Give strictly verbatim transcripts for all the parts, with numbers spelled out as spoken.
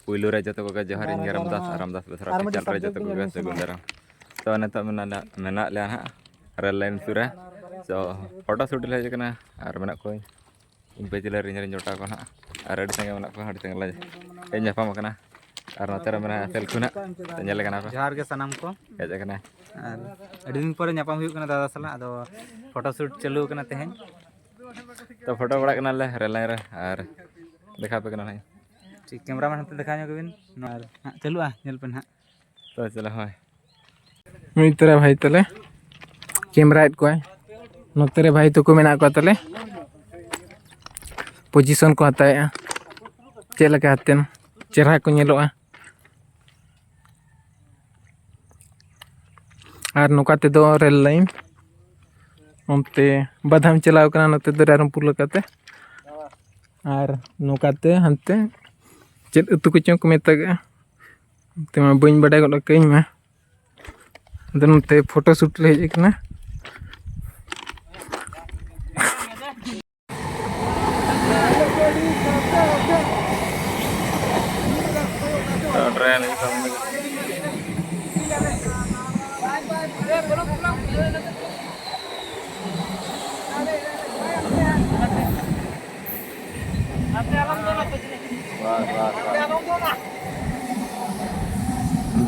ᱯᱩᱭᱞᱩ ᱨᱮ ᱡᱚᱛᱚ ᱠᱚᱜᱮ ᱡᱚᱦᱟᱨ, ᱤᱧ ᱜᱮ ᱨᱟᱢᱫᱟᱥ, ᱟᱨ ᱨᱟᱢᱫᱟᱥ ᱵᱮᱥᱨᱟ ᱚᱯᱷᱤᱥᱤᱭᱟᱞ ᱨᱮ ᱡᱚᱛᱚ ᱠᱚᱜᱮ ᱥᱟᱹᱜᱩᱱ ᱫᱟᱨᱟᱢ᱾ ᱛᱚ, ᱱᱤᱛᱚᱜ ᱢᱮᱱᱟᱜ ᱞᱮ, ᱢᱮᱱᱟᱜ ᱞᱮᱭᱟ ᱱᱟᱦᱟᱜ ᱨᱮᱞ ᱞᱟᱭᱤᱱ ᱥᱩᱨ ᱨᱮ᱾ ᱛᱚ, ᱯᱷᱳᱴᱳ ᱥᱩᱴ ᱞᱮ ᱦᱮᱡ ᱟᱠᱟᱱᱟ ᱟᱨ ᱢᱮᱱᱟᱜ ᱠᱚᱣᱟ ᱤᱧ ᱯᱟᱹᱪᱷᱞᱟᱹ ᱨᱮ ᱤᱧ ᱨᱮᱱ ᱡᱚᱴᱟᱣ ᱠᱚ ᱱᱟᱦᱟᱜ, ᱟᱨ ᱟᱹᱰᱤ ᱥᱟᱸᱜᱮ ᱢᱮᱱᱟᱜ ᱠᱚᱣᱟ, ᱟᱹᱰᱤ ᱥᱟᱸᱜᱮ ᱞᱮ ᱧᱟᱯᱟᱢ ᱟᱠᱟᱱᱟ᱾ ᱟᱨ ᱱᱚᱛᱮ ᱨᱮ ᱢᱮᱱᱟᱜᱼᱟ ᱥᱮᱞᱠᱷᱩ ᱱᱟᱦᱟᱜ, ᱛᱚ, ᱧᱮᱞᱮ ᱠᱟᱱᱟ ᱯᱮ, ᱡᱚᱦᱟᱨ ᱜᱮ ᱥᱟᱱᱟᱢ ᱠᱚ᱾ ᱦᱮᱡ ᱟᱠᱟᱱᱟᱭ᱾ ᱟᱨ ᱟᱹᱰᱤ ᱫᱤᱱ ᱯᱚᱨᱮ ᱧᱟᱯᱟᱢ ᱦᱩᱭᱩᱜ ᱠᱟᱱᱟ ᱫᱟᱫᱟ ᱥᱟᱞᱟᱜ, ᱟᱫᱚ ᱯᱷᱳᱴᱳ ᱥᱩᱴ ᱪᱟᱹᱞᱩ ᱟᱠᱟᱱᱟ ᱛᱮᱦᱮᱧ᱾ ᱛᱚ, ᱯᱷᱳᱴᱳ ᱵᱟᱲᱟᱜ ᱠᱟᱱᱟᱞᱮ ᱨᱮᱞ ᱞᱟᱭᱤᱱ ᱨᱮ, ᱟᱨ ᱫᱮᱠᱷᱟᱣ ᱟᱯᱮ ᱠᱟᱱᱟ ᱱᱟᱦᱟᱜ᱾ ᱴᱷᱤᱠ, ᱠᱮᱢᱨᱟᱢᱮᱱ ᱦᱟᱱᱛᱮ ᱫᱮᱠᱷᱟᱣ ᱧᱚᱜ ᱠᱚᱵᱤᱱ, ᱱᱚᱣᱟ ᱦᱟᱸᱜ ᱪᱟᱹᱞᱩᱜᱼᱟ, ᱧᱮᱞ ᱯᱮ ᱱᱟᱦᱟᱜ᱾ ᱛᱚ, ᱪᱚᱞᱚ, ᱦᱳᱭ᱾ ᱢᱤᱫ ᱛᱟᱨᱟ ᱵᱷᱟᱭ ᱛᱟᱞᱮ ᱠᱮᱢᱨᱟᱭᱮᱫ ᱠᱚᱣᱟᱭ, ᱱᱚᱛᱮ ᱨᱮ ᱵᱷᱟᱭ ᱛᱟᱠᱚ ᱢᱮᱱᱟᱜ ᱠᱚᱣᱟ ᱛᱟᱞᱮ, ᱯᱚᱡᱤᱥᱚᱱ ᱠᱚ ᱦᱟᱛᱟᱣᱮᱫᱼᱟ, ᱪᱮᱫ ᱞᱮᱠᱟ ᱦᱟᱛᱮᱱ ᱪᱮᱦᱨᱟ ᱠᱚ ᱧᱮᱞᱚᱜᱼᱟ᱾ ᱟᱨ ᱱᱚᱝᱠᱟ ᱛᱮᱫᱚ ᱨᱮᱞ ᱞᱟᱭᱤᱱ ᱚᱱᱛᱮ ᱵᱟᱫᱷᱟᱢ ᱪᱟᱞᱟᱣ ᱠᱟᱱᱟ, ᱱᱚᱛᱮ ᱫᱚ ᱨᱟᱭᱨᱚᱝᱯᱩᱨ ᱞᱮᱠᱟᱛᱮ᱾ ᱟᱨ ᱱᱚᱝᱠᱟᱛᱮ ᱦᱟᱱᱛᱮ ᱪᱮᱫ ᱟᱹᱛᱩ ᱠᱚᱪᱚᱝ ᱠᱚ ᱢᱮᱛᱟᱜᱟᱜᱼᱟ, ᱚᱱᱛᱮ ᱢᱟ ᱵᱟᱹᱧ ᱵᱟᱰᱟᱭ ᱜᱚᱫ ᱠᱟᱜ ᱤᱧ ᱢᱟ᱾ ᱟᱫᱚ ᱱᱚᱛᱮ ᱯᱷᱳᱴᱳ ᱥᱩᱴ ᱞᱮ ᱦᱮᱡ ᱟᱠᱟᱱᱟ᱾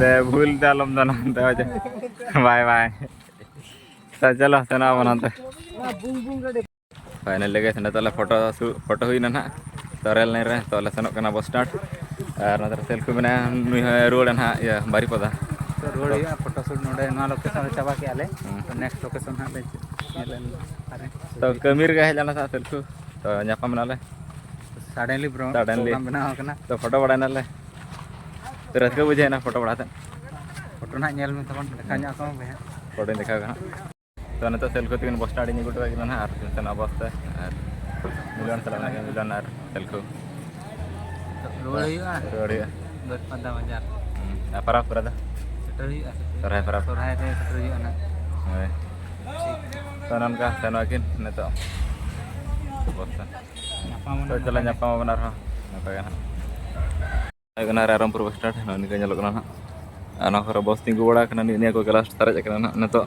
ᱫᱮ ᱵᱷᱩᱞ ᱛᱮ ᱟᱞᱚᱢ ᱫᱚᱱᱟ, ᱫᱮ ᱵᱟᱭ ᱵᱟᱭ᱾ ᱛᱚ, ᱪᱚᱞᱚ, ᱥᱮᱱᱚᱜ ᱟᱵᱚᱱ ᱦᱟᱱᱛᱮ᱾ ᱯᱷᱟᱭᱱᱟᱞᱤ ᱜᱮ ᱱᱤᱛᱚᱜ ᱞᱮ ᱯᱷᱳᱴᱳ ᱥᱩ-, ᱯᱷᱳᱴᱳ ᱦᱩᱭᱱᱟ ᱱᱟᱦᱟᱜ᱾ ᱛᱚ, ᱨᱮᱞ ᱞᱟᱭᱤᱱ ᱨᱮ ᱛᱚ ᱞᱮ ᱥᱮᱱᱚᱜ ᱠᱟᱱᱟ ᱵᱟᱥ ᱥᱴᱮᱱᱰ᱾ ᱟᱨ ᱱᱚᱛᱮ ᱨᱮ ᱥᱮᱞᱠᱷᱩ ᱢᱮᱱᱟᱭᱟ, ᱱᱩᱭ ᱦᱚᱸᱭ ᱨᱩᱣᱟᱹᱲᱟ ᱱᱟᱦᱟᱜ ᱤᱭᱟᱹ ᱵᱟᱨᱤᱯᱟᱫᱟ᱾ ᱛᱚ, ᱨᱩᱣᱟᱹᱲ ᱦᱩᱭᱩᱜᱼᱟ, ᱯᱷᱳᱴᱳ ᱥᱩᱴ ᱱᱚᱰᱮ ᱱᱚᱣᱟ ᱞᱳᱠᱮᱥᱚᱱ ᱨᱮ ᱪᱟᱵᱟ ᱠᱮᱜᱼᱟ ᱞᱮ᱾ ᱦᱩᱸ᱾ ᱛᱚ, ᱱᱮᱠᱥᱴ ᱞᱳᱠᱮᱥᱚᱱ ᱦᱟᱸᱜ ᱞᱮ ᱧᱮᱞ ᱞᱮᱱ ᱜᱮ᱾ ᱛᱚ, ᱠᱟᱹᱢᱤ ᱨᱮᱜᱮ ᱦᱮᱡ ᱞᱮᱱᱟ ᱥᱮᱞᱠᱷᱩ, ᱛᱚ ᱧᱟᱯᱟᱢ ᱮᱱᱟᱞᱮ᱾ ᱥᱟᱰᱮᱱᱞᱤ ᱵᱨᱚ-, ᱥᱟᱰᱮᱱᱞᱤ᱾ ᱯᱨᱳᱜᱨᱟᱢ ᱵᱮᱱᱟᱣ ᱟᱠᱟᱱᱟ᱾ ᱛᱚ, ᱯᱷᱳᱴᱳ ᱵᱟᱲᱟᱭ ᱱᱟᱞᱮ᱾ ᱛᱚ, ᱨᱟᱹᱥᱠᱟᱹ ᱵᱩᱡᱷᱟᱹᱣ ᱮᱱᱟ ᱯᱷᱳᱴᱳ ᱵᱟᱲᱟ ᱠᱟᱛᱮ᱾ ᱯᱷᱳᱴᱳ ᱱᱟᱦᱟᱜ ᱧᱮᱞ ᱢᱮ ᱛᱟᱵᱚᱱ, ᱫᱮᱠᱷᱟᱣ ᱧᱚᱜ ᱟᱠᱚ ᱢᱮ ᱵᱚᱭᱦᱟ᱾ ᱯᱷᱳᱴᱳᱧ ᱫᱮᱠᱷᱟᱣ ᱠᱟᱱᱟ᱾ ᱛᱚ, ᱱᱤᱛᱚᱜ ᱥᱮᱞᱠᱷᱩ ᱛᱟᱹᱠᱤᱱ ᱵᱟᱥ ᱥᱴᱮᱱᱰ ᱤᱧ ᱟᱹᱜᱩ ᱦᱚᱴᱚ ᱠᱟᱜ ᱠᱤᱱᱟ ᱱᱟᱦᱟᱜ, ᱟᱨ ᱠᱤᱱ ᱥᱮᱱᱚᱜᱼᱟ ᱵᱟᱥ ᱛᱮ, ᱟᱨ ᱢᱤᱞᱚᱱ ᱥᱟᱞᱟᱜ ᱢᱮᱱᱟᱜ ᱠᱤᱱᱟ, ᱢᱤᱞᱚᱱ ᱟᱨ ᱥᱮᱞᱠᱷᱩ᱾ ᱨᱩᱣᱟᱹᱲ ᱦᱩᱭᱩᱜᱼᱟ᱾ ᱨᱩᱣᱟᱹᱲ ᱦᱩᱭᱩᱜᱼᱟ᱾ ᱵᱟᱹᱨᱯᱟᱫᱟ ᱵᱟᱡᱟᱨ᱾ ᱦᱩᱸ, ᱟᱨ ᱯᱟᱨᱟᱵᱽ ᱠᱚᱨᱮ ᱫᱚ? ᱥᱮᱴᱮᱨ ᱦᱩᱭᱩᱜᱼᱟ, ᱥᱮᱴᱮᱨ ᱥᱚᱨᱦᱟᱭ ᱯᱟᱨᱟᱵᱽ᱾ ᱥᱚᱨᱦᱟᱭ ᱨᱮ ᱥᱮᱴᱮᱨ ᱦᱩᱭᱩᱜᱼᱟ ᱱᱟᱦᱟᱜ᱾ ᱦᱳᱭ᱾ ᱴᱷᱤᱠ᱾ ᱛᱚ, ᱱᱚᱝᱠᱟ ᱥᱮᱱᱚᱜ ᱟᱹᱠᱤᱱ ᱱᱤᱛᱚᱜ᱾ ᱵᱚᱥ ᱛᱮ᱾ ᱛᱚ ᱪᱚᱞᱚ ᱧᱟᱯᱟᱢ ᱟᱵᱚᱱ ᱟᱨᱦᱚᱸ ᱱᱚᱝᱠᱟ ᱜᱮ ᱦᱟᱸᱜ᱾ ᱦᱩᱭᱩᱜ ᱠᱟᱱᱟ ᱨᱟᱭᱨᱚᱝᱯᱩᱨ ᱵᱟᱥ ᱥᱴᱮᱱᱰ, ᱱᱚᱜᱼᱚᱭ ᱱᱤᱝᱠᱟᱹ ᱧᱮᱞᱚᱜ ᱠᱟᱱᱟ ᱱᱟᱦᱟᱜ᱾ ᱟᱨ ᱱᱚᱣᱟ ᱠᱚᱨᱮ ᱵᱚᱥ ᱛᱤᱸᱜᱩ ᱵᱟᱲᱟ ᱟᱠᱟᱱᱟ, ᱱᱤᱭᱟᱹ ᱠᱚ ᱜᱮ ᱞᱟᱥᱴ ᱥᱟᱨᱮᱡ ᱟᱠᱟᱱᱟ ᱱᱟᱦᱟᱜ ᱱᱤᱛᱚᱜ᱾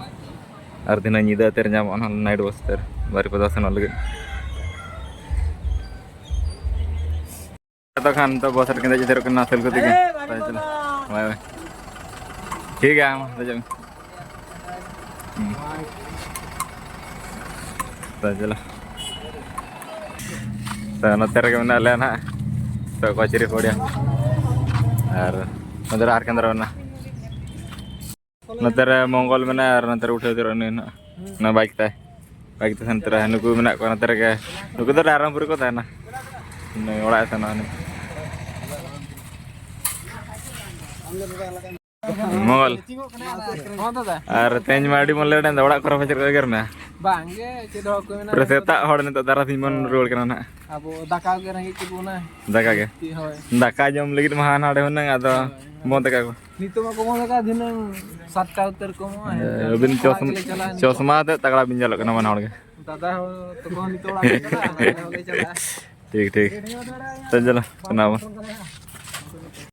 ᱟᱨ ᱫᱷᱤᱱᱟᱹᱝ ᱧᱤᱫᱟᱹ ᱛᱮ ᱧᱟᱢᱚᱜᱼᱟ ᱱᱟᱦᱟᱜ ᱱᱟᱭᱤᱴ ᱵᱚᱥ ᱛᱮ ᱵᱟᱨᱤᱯᱟᱫᱟ ᱥᱮᱱᱚᱜ ᱞᱟᱹᱜᱤᱫ᱾ ᱛᱚ ᱠᱷᱟᱱ ᱱᱤᱛᱚᱜ ᱵᱚᱥ ᱨᱮ ᱠᱤᱱ ᱫᱮᱡ ᱡᱤᱛᱟᱹᱨᱚᱜ ᱠᱟᱱᱟ ᱥᱮᱞ ᱠᱚ ᱛᱮᱜᱮ᱾ ᱛᱚ ᱪᱚᱞᱚ᱾ ᱵᱟᱭ ᱵᱟᱭ᱾ ᱴᱷᱤᱠ ᱜᱮᱭᱟ, ᱢᱟ ᱫᱮᱡᱚᱜ ᱢᱮ᱾ ᱦᱩᱸ᱾ ᱛᱚ ᱪᱚᱞᱚ᱾ ᱛᱚ ᱱᱚᱛᱮ ᱨᱮᱜᱮ ᱢᱮᱱᱟᱜ ᱞᱮᱭᱟ ᱱᱟᱦᱟᱜ᱾ ᱛᱚ ᱠᱚᱪᱨᱤ ᱯᱚᱲᱤᱭᱟ᱾ ᱟᱨ ᱱᱚᱛᱮ ᱨᱮ ᱟᱨ ᱠᱮᱱᱫᱨᱚ ᱢᱮᱱᱟᱜᱼᱟ᱾ ᱱᱚᱛᱮ ᱨᱮ ᱢᱚᱝᱜᱚᱞ ᱢᱮᱱᱟᱭᱟ ᱟᱨ ᱱᱚᱛᱮ ᱨᱮ ᱩᱴᱷᱟᱹᱣ ᱩᱛᱟᱹᱨᱚᱜ ᱩᱱᱤ ᱱᱟᱦᱟᱜ᱾ ᱚᱱᱟ ᱵᱟᱭᱤᱠ ᱛᱟᱭ᱾ ᱵᱟᱭᱤᱠ ᱛᱮ ᱥᱮᱱ ᱩᱛᱟᱹᱨᱚᱜᱼᱟ᱾ ᱱᱩᱠᱩ ᱢᱮᱱᱟᱜ ᱠᱚᱣᱟ ᱱᱚᱛᱮ ᱨᱮᱜᱮ᱾ ᱱᱩᱠᱩ ᱫᱚ ᱨᱟᱭᱨᱚᱝᱯᱩᱨ ᱨᱮᱠᱚ ᱛᱟᱦᱮᱱᱟ᱾ ᱱᱩᱭ ᱚᱲᱟᱜ ᱮ ᱥᱮᱱᱚᱜᱼᱟ ᱱᱩᱭ᱾ ᱢᱚᱝᱜᱚᱞ᱾ ᱦᱚᱸ ᱫᱟᱫᱟ᱾ ᱟᱨ ᱛᱮᱦᱮᱧ ᱢᱟ ᱟᱹᱰᱤ ᱵᱚᱱ ᱞᱮᱴ ᱮᱱ ᱫᱚ, ᱚᱲᱟᱜ ᱠᱚᱨᱮ ᱯᱟᱪᱮᱫ ᱠᱚ ᱮᱜᱮᱨ ᱢᱮᱭᱟ? ᱵᱟᱝ ᱜᱮ, ᱪᱮᱫ ᱦᱚᱸ ᱵᱟᱠᱚ ᱢᱮᱱᱟ᱾ ᱯᱩᱨᱟᱹ ᱥᱮᱛᱟᱜ ᱦᱚᱲ ᱱᱤᱛᱚᱜ ᱛᱟᱨᱟᱥᱤᱧ ᱵᱚᱱ ᱨᱩᱣᱟᱹᱲ ᱠᱟᱱᱟ ᱱᱟᱦᱟᱜ᱾ ᱟᱵᱚ ᱫᱟᱠᱟ ᱜᱮ ᱨᱮᱸᱜᱮᱡ ᱠᱮᱫ ᱵᱚᱱᱟ᱾ ᱫᱟᱠᱟ ᱜᱮ᱾ ᱦᱳᱭ᱾ ᱫᱟᱠᱟ ᱡᱚᱢ ᱞᱟᱹᱜᱤᱫ ᱢᱟ ᱦᱟᱱᱟ ᱱᱚᱰᱮ ᱦᱩᱱᱟᱹᱝ, ᱟᱫᱚ ᱦᱳᱭ, ᱦᱳᱭ᱾ ᱵᱚᱱᱫᱽ ᱠᱟᱜ ᱠᱚ᱾ ᱱᱤᱛᱚᱜ ᱢᱟ ᱠᱚ ᱵᱚᱱᱫᱽ ᱠᱟᱜ, ᱫᱷᱤᱱᱟᱹᱝ ᱥᱟᱛᱴᱟ ᱩᱛᱟᱹᱨ ᱠᱚ ᱮᱢᱚᱜᱼᱟ᱾ ᱦᱮᱸ, ᱟᱹᱵᱤᱱ ᱚᱲᱟᱜ ᱪᱚᱥᱢᱟ, ᱜᱮᱞᱮ ᱪᱟᱞᱟᱜᱼᱟ ᱱᱤᱛᱚᱜ᱾ ᱪᱚᱥᱢᱟ ᱟᱛᱮ ᱛᱟᱜᱲᱟ ᱵᱤᱱ ᱧᱮᱞᱚᱜ ᱠᱟᱱᱟ ᱵᱟᱱᱟ ᱦᱚᱲ ᱜᱮ᱾ ᱫᱟᱫᱟ ᱦᱚᱸ ᱛᱚᱠᱷᱚᱱ ᱱᱤᱛᱚᱜ ᱚᱲᱟᱜ ᱠᱚ ᱪᱟᱞᱟᱜᱼᱟ, ᱟᱞᱮ ᱦᱚᱸᱞᱮ ᱪᱟᱞᱟᱜᱼᱟ᱾ ᱴᱷᱤᱠ, ᱴᱷᱤᱠ᱾ ᱛᱚ ᱪᱚᱞᱚ, ᱥᱮᱱᱚᱜ ᱟᱵᱚᱱ᱾